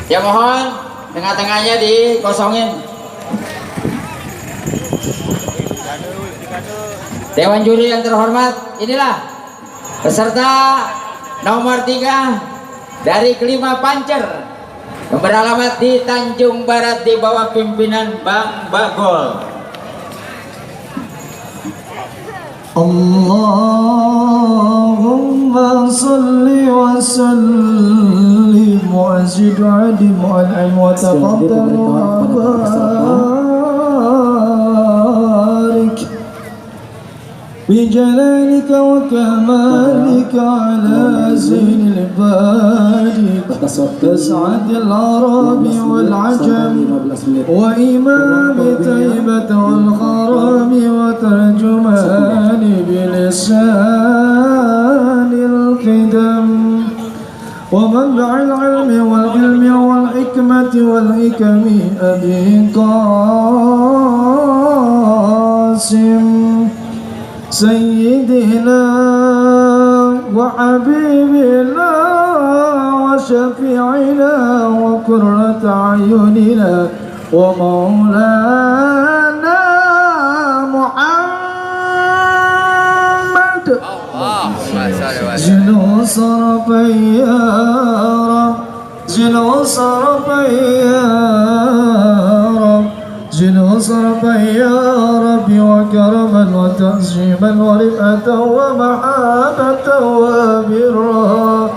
Ya mohon tengah-tengahnya dikosongin. Dewan juri yang terhormat, inilah peserta nomor 3 dari Kelima Pancer yang beralamat di Tanjung Barat di bawah pimpinan Bang Bagol. Allahumma salli wa sallim wa zid adim wa an'im wa taqabbal wa barik بجلالك وكمالك على زين البارك تسعد العرب والعجم وإمام طيبة والخرام وترجمان بلسان القدم ومنبع العلم والعلم والحكمة والحكم أبي قاسم سيدنا وحبيبنا وشفيعنا وقرة أعيننا ومولانا محمد جلو صرفي يا رب جلو صرفي يا رب جلو صرفي يا ربي وكرما وتعظيما ورفعة ومحبة وبرا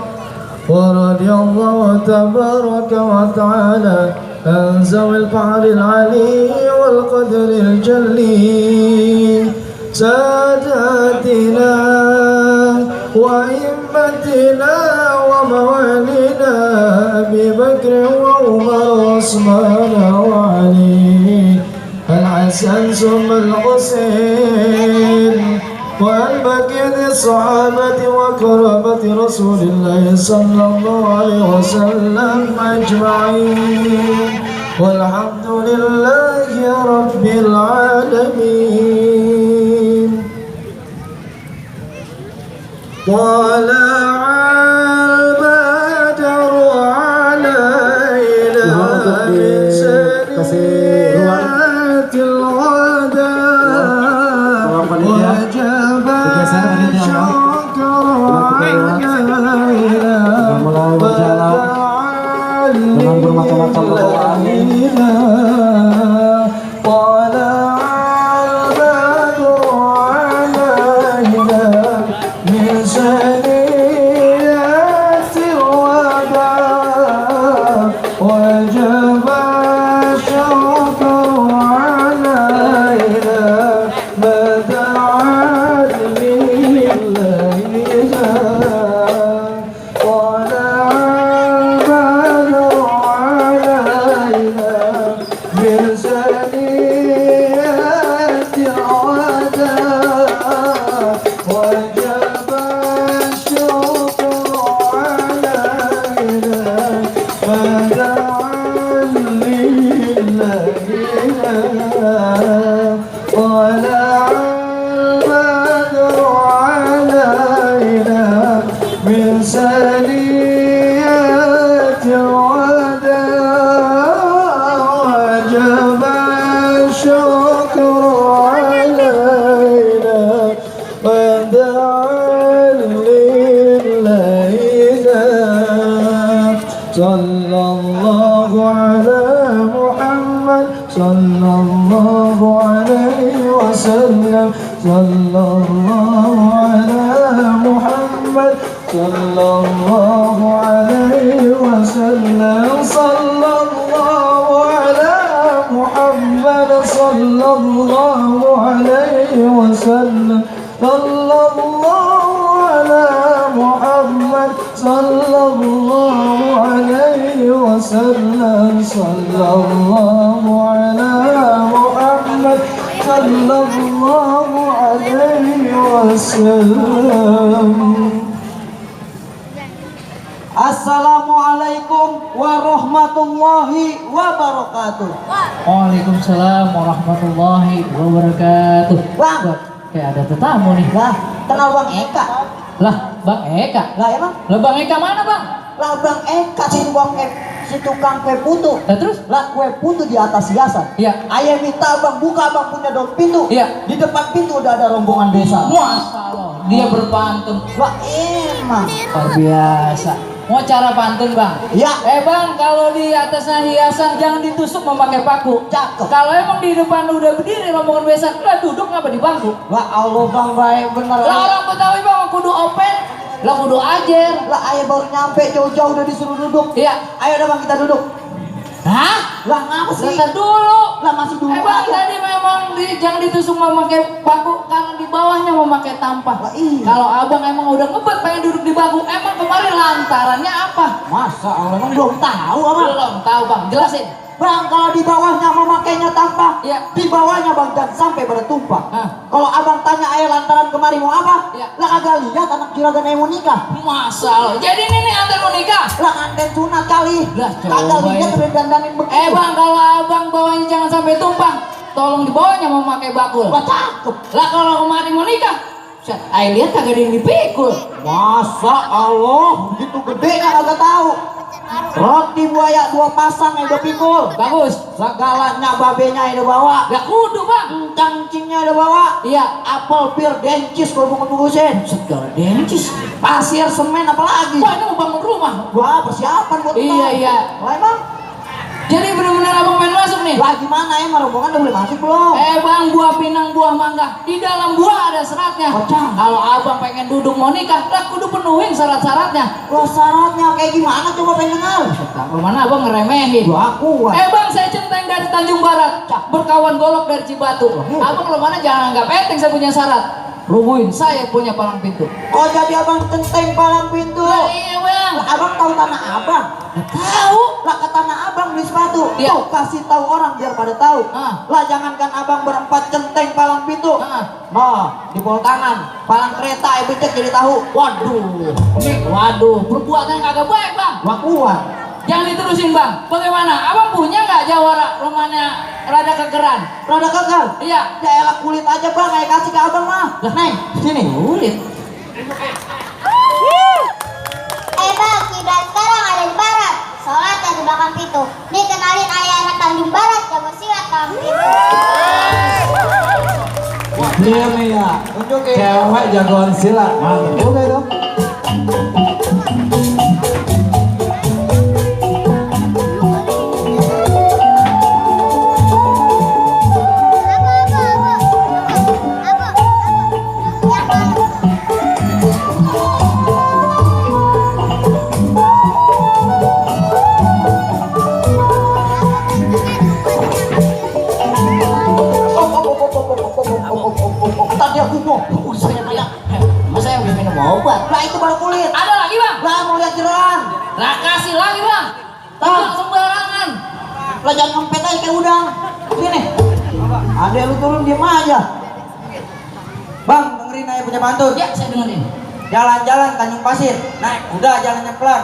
ورضي الله تبارك وتعالى عن ذوي الفعل العلي والقدر الجلي ساداتنا وإمتنا وموالينا أبي بكر وعمر وعثمان وعلي الحسن ثم الحسين والبقية الصحابة وقرابة رسول الله صلى الله عليه وسلم أجمعين والحمد لله رب العالمين. طلع البدر علينا من سنيات الغداء وجب الشكر علينا علينا طلع البدر علينا من سنيات الوداع وجب الشكر علينا ما دعا لله طلع البدر علينا من سنيات الوداع وجب الشكر علينا ما دعا لله طلع البدر علينا من سنيات الوداع وجب الشكر علينا ما دعا لله صلى الله على محمد صلى الله عليه وسلم صلى الله على محمد صلى الله عليه وسلم صلى الله على محمد صلى الله عليه وسلم صلى الله على محمد صلى الله عليه وسلم صلى الله على محمد صلى الله عليه وسلم. Assalamualaikum warahmatullahi wabarakatuh. Waalaikumsalam warahmatullahi wabarakatuh. Bang, Kayak ada tetamu nih. lah, kenal Bang Eka. Lah, Bang Eka. Lah emang? Lah Bang Eka mana, Bang? Lah Bang Eka, sih Bang Eka. si tukang kue putu. Nah, terus? Lah kue putu di atas hiasan. Iya. Ayah minta abang buka, abang punya daun pintu. Iya. Di depan pintu udah ada rombongan desa. Masya Allah, dia berpantun. Wah emang. Luar biasa. Mau cara pantun bang? Ya. Bang, kalau di atasnya hiasan jangan ditusuk memakai paku. Cakep. Kalau emang di depan udah berdiri rombongan besak, lah duduk ngapa di bangku? Wah Allah bang baik bener. Lah orang Betawi bang kudu open, lah kudu ajer. Lah ayah baru nyampe jauh-jauh udah disuruh duduk. Iya. Ayo dah bang kita duduk. Hah? Lah ngapa sih? Bentar dulu. Lah masih dulu Bang aja. tadi memang jangan ditusuk memakai paku karena di bawahnya memakai tampah. Lah iya. Kalau abang emang udah ngebet pengen duduk di bangku, emang kemarin lantarannya apa? Masa Allah emang belum tahu abang. Belum tahu bang, jelasin. Bang kalau di bawahnya memakainya tampah, Iya. di bawahnya bang jangan sampai bertumpah. Hah? Kalau abang tanya ayah lantaran kemari mau apa? Iya. Lah kagak lihat anak juragan ayah mau nikah. Masa Allah, jadi ini nih antar mau nikah? Lah nganten sunat kali. Lah, Kagak coba lihat ya. udah dandanin begitu. Bang, kalau abang bawahnya jangan sampai tumpah, tolong di bawahnya memakai bakul. Wah cakep. Lah kalau kemarin mau nikah, set, ay lihat kagak ada yang dipikul. Masa Allah begitu gedenya kagak tahu. Roti buaya 2 pasang udah pikul. Bagus. Segalanya babenya udah bawa. Lah kudu bang. Cangcingnya udah bawa. Iya. Apel, pir, dencis kalau bungkus-bungkusin. Segala dencis. Pasir, semen apa lagi? Wah ini mau bangun rumah. Wah persiapan buat Iya, ntar. iya. Wah emang? Jadi benar-benar abang pengen masuk nih. Lah gimana emang rombongan udah boleh masuk belum? Bang, buah pinang, buah mangga. Di dalam buah ada seratnya. Kocak. Kalau abang pengen duduk mau nikah, lah kudu penuhin syarat-syaratnya. Wah syaratnya kayak gimana coba pengen dengar? Kalau mana abang ngeremehin. Wah aku Bang, saya centeng dari Tanjung Barat, berkawan golok dari Cibatu. Abang kalau mana jangan anggap enteng saya punya syarat. Rubuhin saya punya palang pintu. Oh jadi abang centeng palang pintu. Lah iya bang. Lah abang tahu tanah abang? Tahu. Lah ke tanah abang beli sepatu. Iya. Tuh kasih tahu orang biar pada tahu. Ah. Lah jangankan abang berempat centeng palang pintu. Ah. Nah di bawah tangan palang kereta becek jadi tahu. Waduh. Waduh. Perbuatan kagak baik bang. Wah kuat. Jangan diterusin bang. Bagaimana? Abang punya nggak jawara rumahnya rada kegeran? Rada gagal. Iya. Ya elah kulit aja bang, ayo kasih ke abang mah. Lah Neng, sini. kulit. Bang, kiblat sekarang ada di barat. Sholat ada di belakang pintu. Nih kenalin ayah anak Tanjung Barat, jago silat dalam pintu. Iya nih ya. Tunjukin. Cewek jagoan silat. Mantap juga itu. Tadi aku mau. Saya banyak. Mas saya habis minum obat. Lah itu baru kulit. Ada lagi bang. Lah mau lihat jeroan. Lah kasih lagi bang. Jangan sembarangan. Lah jangan ngempet aja kayak udang. Sini. Adek lu turun diem aja. Bang, dengerin aja punya pantun. Ya saya dengerin. Jalan-jalan Tanjung Pasir. Naik kuda jalannya pelan.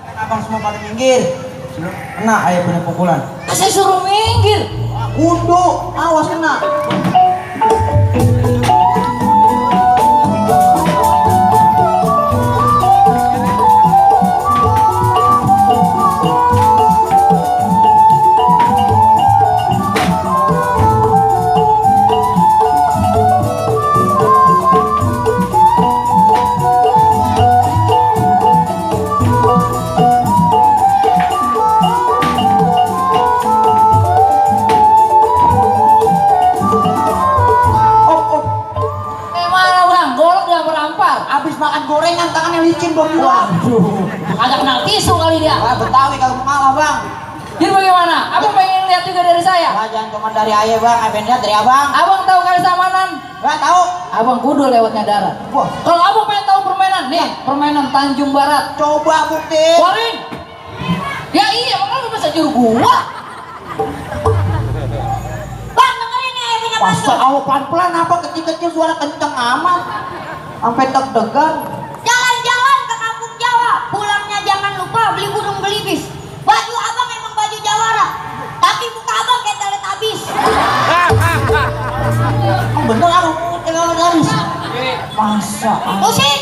Kan abang semua pada minggir. Sebelum kena ayah punya pukulan. Saya suruh minggir. Kudu, awas kena. Mana bang? Golok udah merampar. Abis makan gorengan tangannya licin belum hilang. Waduh. Agak kenal tisu kali dia. Wah Betawi kalau mengalah bang. Jadi bagaimana? Abang pengen lihat juga dari saya. Wah jangan cuma dari ayah bang, ayah lihat dari abang. Abang tahu kali samanan? Gak tahu. Abang kudu lewatnya darat. Wah, Kalau abang pengen tahu permainan, nih permainan Tanjung Barat. coba bukti. Warin. Ya iya, makanya lu bisa juru gua. Bang, dengerin nih ayah punya Masa pantun. awal pelan-pelan apa kecil-kecil suara kenceng amat. Sampai deg-degan. Jalan-jalan ke kampung Jawa, pulangnya jangan lupa beli burung belibis. Baju abang emang baju Jawara, tapi muka abang kayak Teletubbies. Emang bener abang tinggal garis. Masa Musik.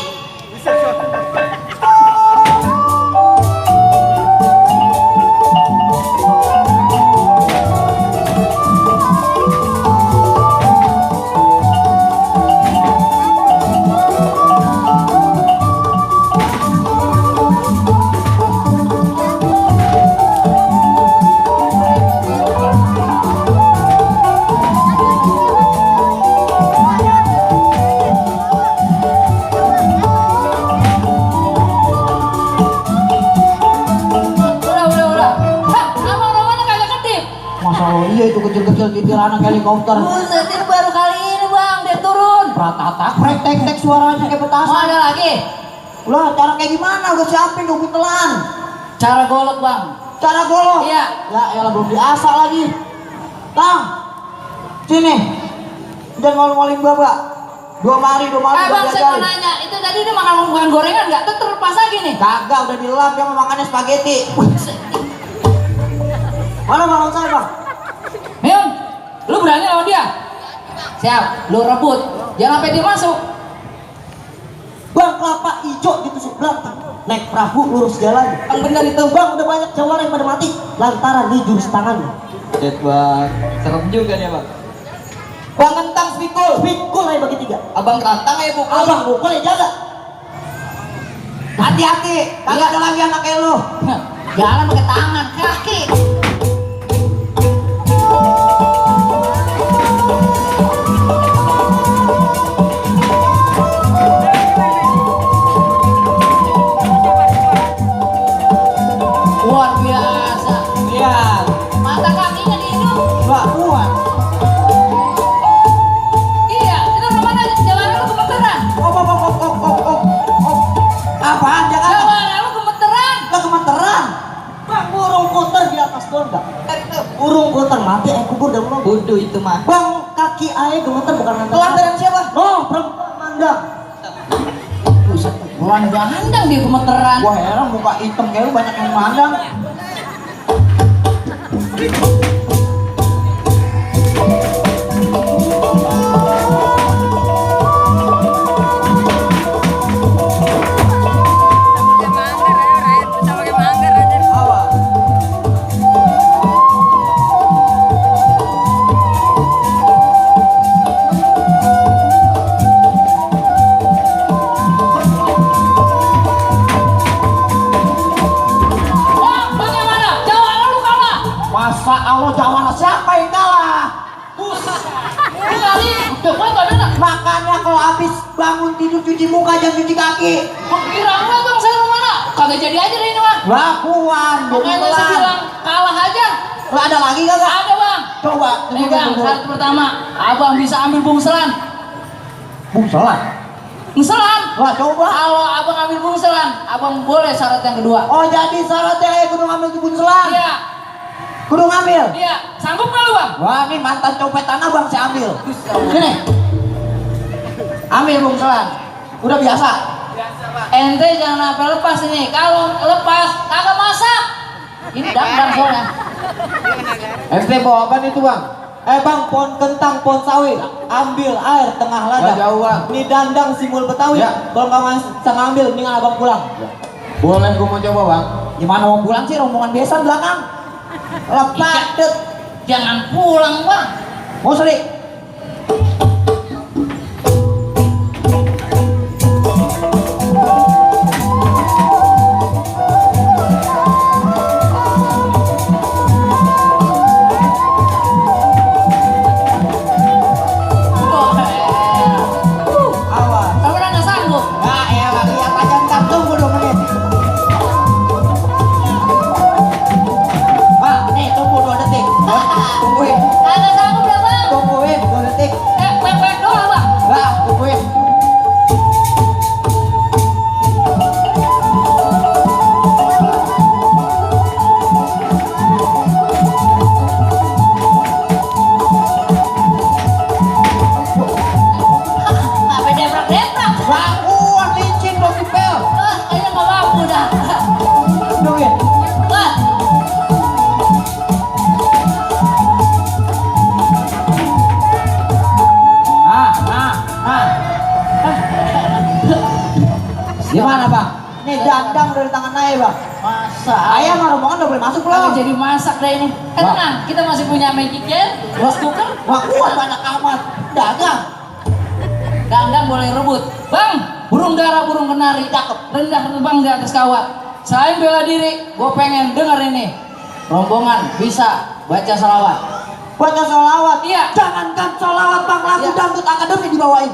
itu kecil-kecil titir anak helikopter. Buset, ini baru kali ini bang dia turun. Pratatak, prek tek suaranya kayak Mau petasan. ada lagi? Lah, cara kayak gimana? Udah siapin, udah telan. Cara golok bang. Cara golok. Iya. Ya elah belum diasah lagi. Tang, sini. Jangan ngolong-ngolong bapak. Dua mari. Bang saya mau nanya, itu tadi dia makan bukan gorengan nggak? Itu terlepas lagi nih. Kagak, udah dilap, dia mau makannya spaghetti. Mana bang saya bang? Mion, lu berani lawan dia? Siap, lu rebut. Jangan sampai dia masuk. Bang, kelapa hijau ditusuk belakang. Naik perahu lurus jalan. Yang benar itu bang, udah banyak jawara yang pada mati lantaran di jurus tangannya. Cet bang, serem juga nih bang. Bang kentang pikul aja bagi 3. Abang kantang ya bu. Abang pukul ya jaga. Hati-hati, kagak ada lagi anak kayak lu. Jangan pakai tangan, kaki. Luar biasa. Iya, Mata kakinya dihidup. gak kuat. Iya, itu kemana? Jalan lu gemeteran. Apaan jangan? Jalan lu gemeteran. Gak gemeteran. Bang, burung puter di atas doang gak? Burung puter mati, kubur dan belum. Bodoh itu mah. Bang, kaki ayah gemeter bukan mandang. Kelantaran siapa? Oh, perempuan mandang. Buset, bulan gandang dia gemeteran. Wah heran muka hitam kayak lu banyak yang mandang. Awas. Wah, bagaimana? Jawaban lu kalah. Masa Allah jawara siapa yang kalah? Lu kali, coba tuh ada. Makanya kalau habis bangun tidur cuci muka jangan cuci kaki. Kira enggak bang, saya mana? Kagak jadi aja deh ini bang. Lakuan, Makanya saya bilang kalah aja. Lah ada lagi kagak? Ada bang. Coba. Pegang syarat pertama, abang bisa ambil bungselan. Bungselan. Bungselan. Lah coba. Kalau abang ambil bungselan, abang boleh syarat yang kedua. Oh jadi syaratnya kudu ngambil di bungselan. Iya, Kudu ngambil. iya. Sanggup nggak lu bang? Wah ini mantan copet tanah bang saya ambil. Sini. Ambil bungselan. Udah biasa. Ente jangan sampai lepas ini. Kalau lepas, kagak masak. Ini dang soalnya. FT bawa apa itu bang? Bang, pohon kentang, pohon sawit. Ambil air tengah ladang. Jauh bang. Ini dandang simul Betawi. Ya. Kalau nggak bisa ngambil, mendingan abang pulang. Boleh gua mau coba bang. Gimana mau pulang sih? Rombongan besan belakang. Lepas det. Jangan pulang bang. Mau sering? Awas. Kamu nggak sanggup. Nah, elah lihat aja ntar tunggu 2 menit. Bang, nih tunggu 2 detik. Tungguin. Kagak sanggup ya bang. Tungguin 2 detik. Pek doang bang. Nah, tungguin. Sampai debrak-debrak. Bangun, licin dong dipel. Wah, kayaknya nggak mampu dah. Tungguin. Wah, Nah. Gimana bang? Ini dandang dari tangan Naya bang. masa. Ayah mah rombongan udah boleh masuk Kagak belum? jadi masak deh ini. Wah. Tenang, kita masih punya magic can, rice cooker. Wah kuat banyak amat. Dagang. Dandang boleh rebut. Bang, burung dara, burung kenari, cakep. Rendah terbang di atas kawat. Selain bela diri, gue pengen denger ini. Rombongan bisa baca salawat. Baca sholawat. Iya. Jangankan sholawat bang, lagu Iya. dangdut akademi dibawain.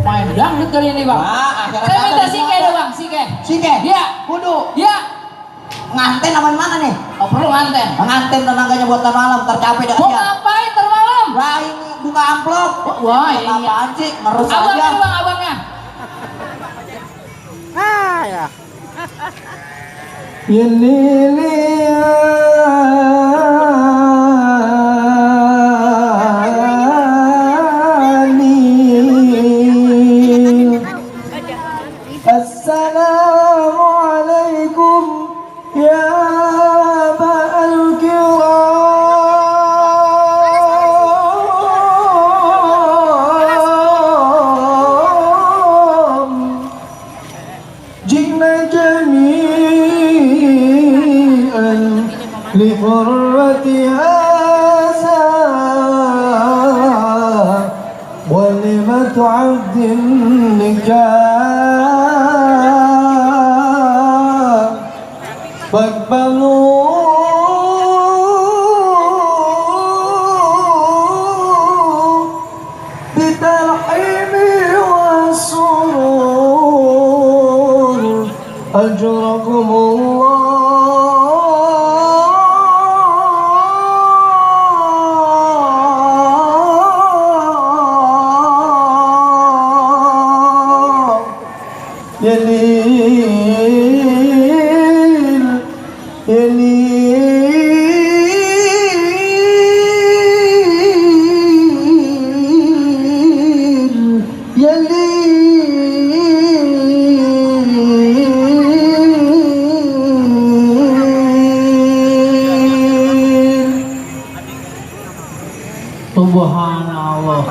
Main dangdut kali ini bang. Wah, akhirnya Saya minta ada sike di deh bang, sike. Sike. Iya. Kudu. Iya. nganten apa mana nih? Oh, perlu nganten. Nganten tenaganya buat ntar malam, ntar capek dah Mau dia. ngapain termalam? Wah ini buka amplop. Wah, iya. Apaan sih? Ngerus Abangnya aja. bang, abangnya. يا الليل السلام عليكم يا أبا الكرام جئنا جميعا لفرة هذا ولمة عبد النكاح فاقبلوا بترحيب والسرور أجركم الله يا ليل يا ليل يا ليل Subhanallah.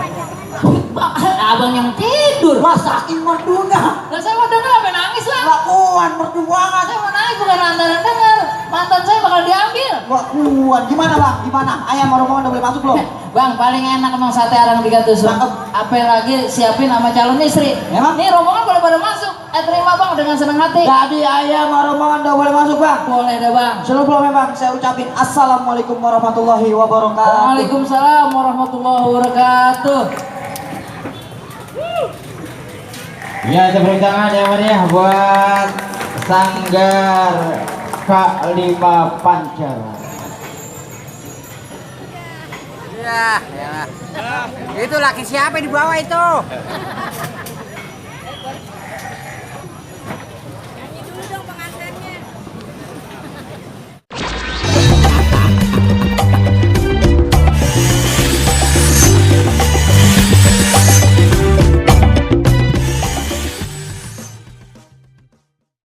Abang yang tidur. Wah saking merdunya. Lah saya mau denger apa nangis lah. Gak kuat merdu banget. Saya mau nangis bukan lantaran denger. Mantan saya bakal diambil. Gak kuat. Gimana bang? Gimana? Ayam rombongan udah boleh masuk belum? Bang, paling enak emang sate arang tiga tusuk. Cakep. Apalagi siapin sama calon istri. Emang? Nih rombongan boleh pada masuk. Terima bang dengan senang hati. Jadi ayam rombongan udah boleh masuk bang. Boleh deh bang. Sebelumnya bang, saya ucapin Assalamualaikum warahmatullahi wabarakatuh. Waalaikumsalam warahmatullahi wabarakatuh. Ya, tepuk tangan yang meriah buat Sanggar K5 Pancer. Ya, itu laki siapa di bawah itu?